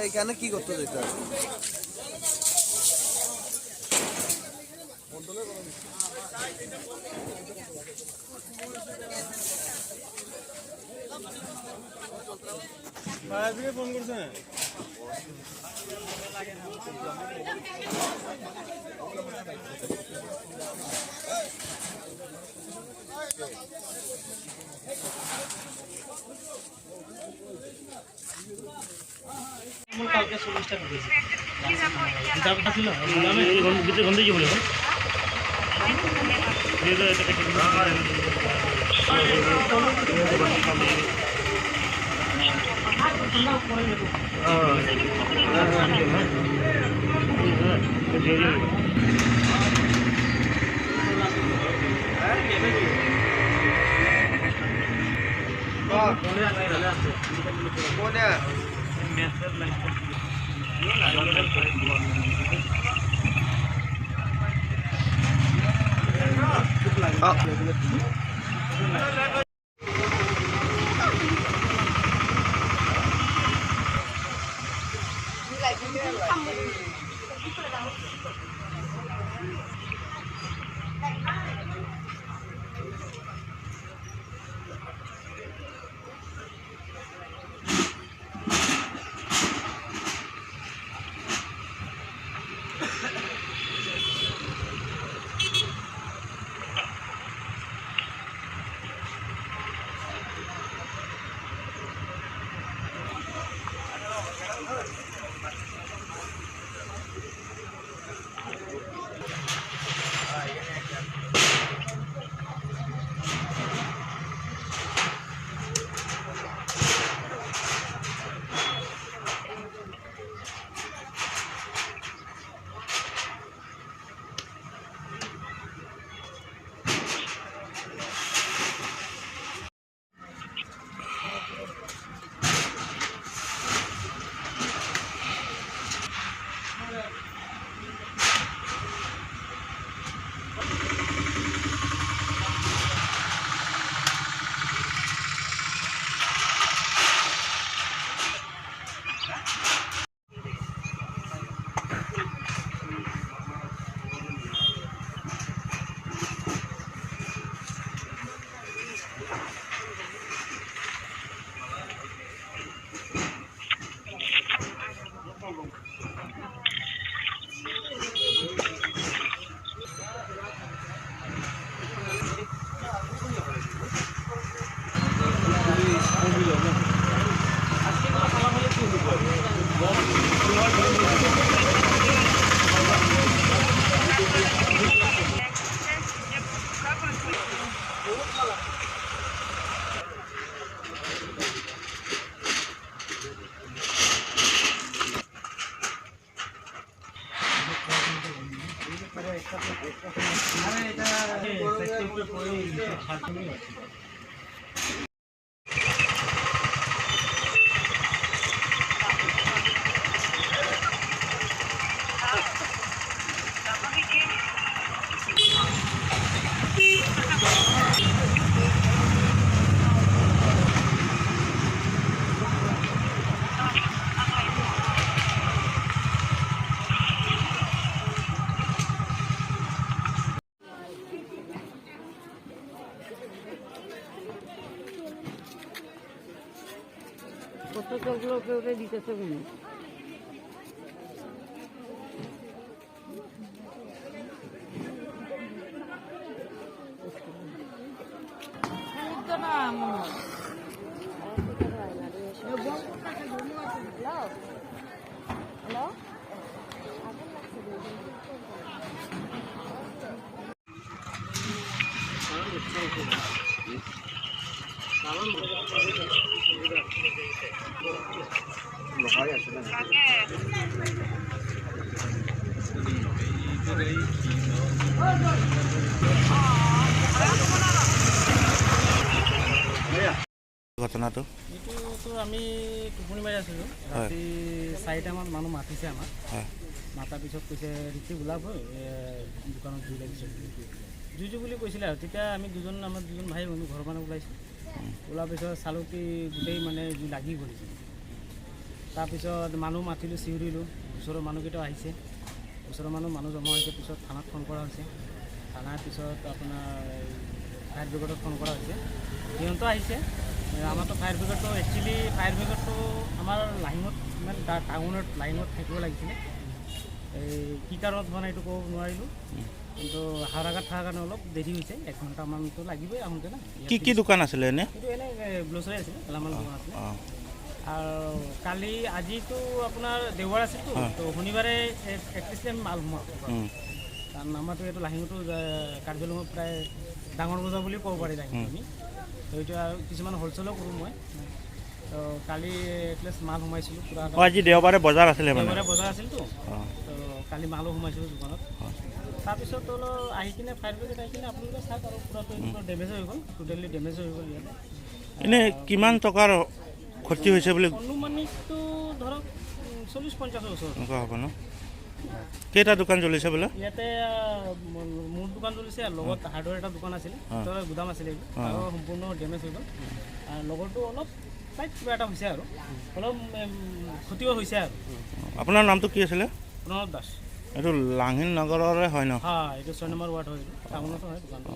এইখানে কি করতে যেতে হবে? ফোন করছে। কালকে 40 টাকা কেজি ছিল। পত্রিকাগুলো কেউ দিতেছে কেন? না মনে হয়। হ্যালো। ঘটনাটো এইটোতো আমি টোপনি মাৰি আছিলোঁ। ৰাতি 4টামান মানুহ মাতিছে আমাক। মাতাৰ পিছত কৈছে ঋতিক ওলাব, দোকানত জুই লাগিছে, জুই জুই বুলি কৈছিলে। আৰু তেতিয়া আমি দুজন, আমাৰ দুজন ভাই বন্ধু ঘৰৰ মানুহ ওলাইছোঁ। ওলোৱাৰ পিছত চালোঁ কি গোটেই মানে জুই লাগি গৈছে। তাৰপিছত মানুহ মাতিলোঁ, চিঞৰিলোঁ, ওচৰৰ মানুহকেইটাও আহিছে। ওচৰৰ মানুহ মানুহ জমা হৈছে। পিছত থানাত ফোন কৰা হৈছে। থানাৰ পিছত আপোনাৰ ফায়াৰ ব্ৰিগেডত ফোন কৰা হৈছে, সিহঁতো আহিছে। আমাৰতো ফায়াৰ ব্ৰিগেডটো, একচুৱেলি ফায়াৰ ব্ৰিগেডটো আমাৰ লাহিঙত ইমান টাউনত লাইনত থাকিব লাগিছিলে। এই কি কাৰণত হোৱা নাই এইটো ক'ব নোৱাৰিলোঁ, কিন্তু হাওৰাঘাট থকাৰ কাৰণে অলপ দেৰি হৈছে। এক ঘণ্টামানতো লাগিবই আহোঁতে না। কি কি দোকান আছিলে এনে? সেইটো এনেই গ্ল'চাৰী আছিলে, গেলামাল দোকান আছিলে। অঁ। আৰু কালি, আজিতো আপোনাৰ দেওবাৰ আছিলতো, তো শনিবাৰে 31 আমি মাল সোমাওঁ, কাৰণ আমাৰতো এইটো লাহিঙতো কাৰ্বি আংলঙত প্ৰায় ডাঙৰ বজাৰ বুলিও ক'ব পাৰি লাহিঙত আমি। তো এইটো আৰু কিছুমান হ'লচেলো কৰোঁ মই। তো কালি এটলিষ্ট মাল সোমাইছিলোঁ পূৰা। অঁ, আজি দেওবাৰে বজাৰ আছিলে মানে? দেওবাৰে বজাৰ আছিলতো। অঁ। তো কালি মালো সোমাইছিলোঁ দোকানত। তাৰপিছত অলপ আহি কিনে, ফায়াৰ ব্ৰিগেড আহি কিনে আপোনালোকে চাওক আৰু পূৰাটো এইটো ডেমেজ হৈ গ'ল, টোটেলি ডেমেজ হৈ গ'ল ইয়াতে। এনেই কিমান টকাৰ ক্ষতি হৈছে বুলি? অনুমানিকটো ধৰক 40-50ৰ ওচৰত। এনেকুৱা হ'ব ন? কেইটা দোকান জ্বলিছে বোলে? ইয়াতে মোৰ দোকান জ্বলিছে আৰু লগত হাৰ্ডৱেৰ এটা দোকান আছিলে, ভিতৰত গুদাম আছিলে এইটো, আৰু সম্পূৰ্ণ ডেমেজ হৈ গ'ল। আৰু লগৰটো অলপ চাইড কিবা এটা হৈছে আৰু অলপ ক্ষতিও হৈছে আৰু। আপোনাৰ নামটো কি আছিলে? প্ৰণৱ দাস। এইটো লাঙিন নগৰৰে হয় ন? হয়, এইটো 6 নম্বৰ ৱাৰ্ড হয়, এইটো টাউনতো হয় দোকানটো।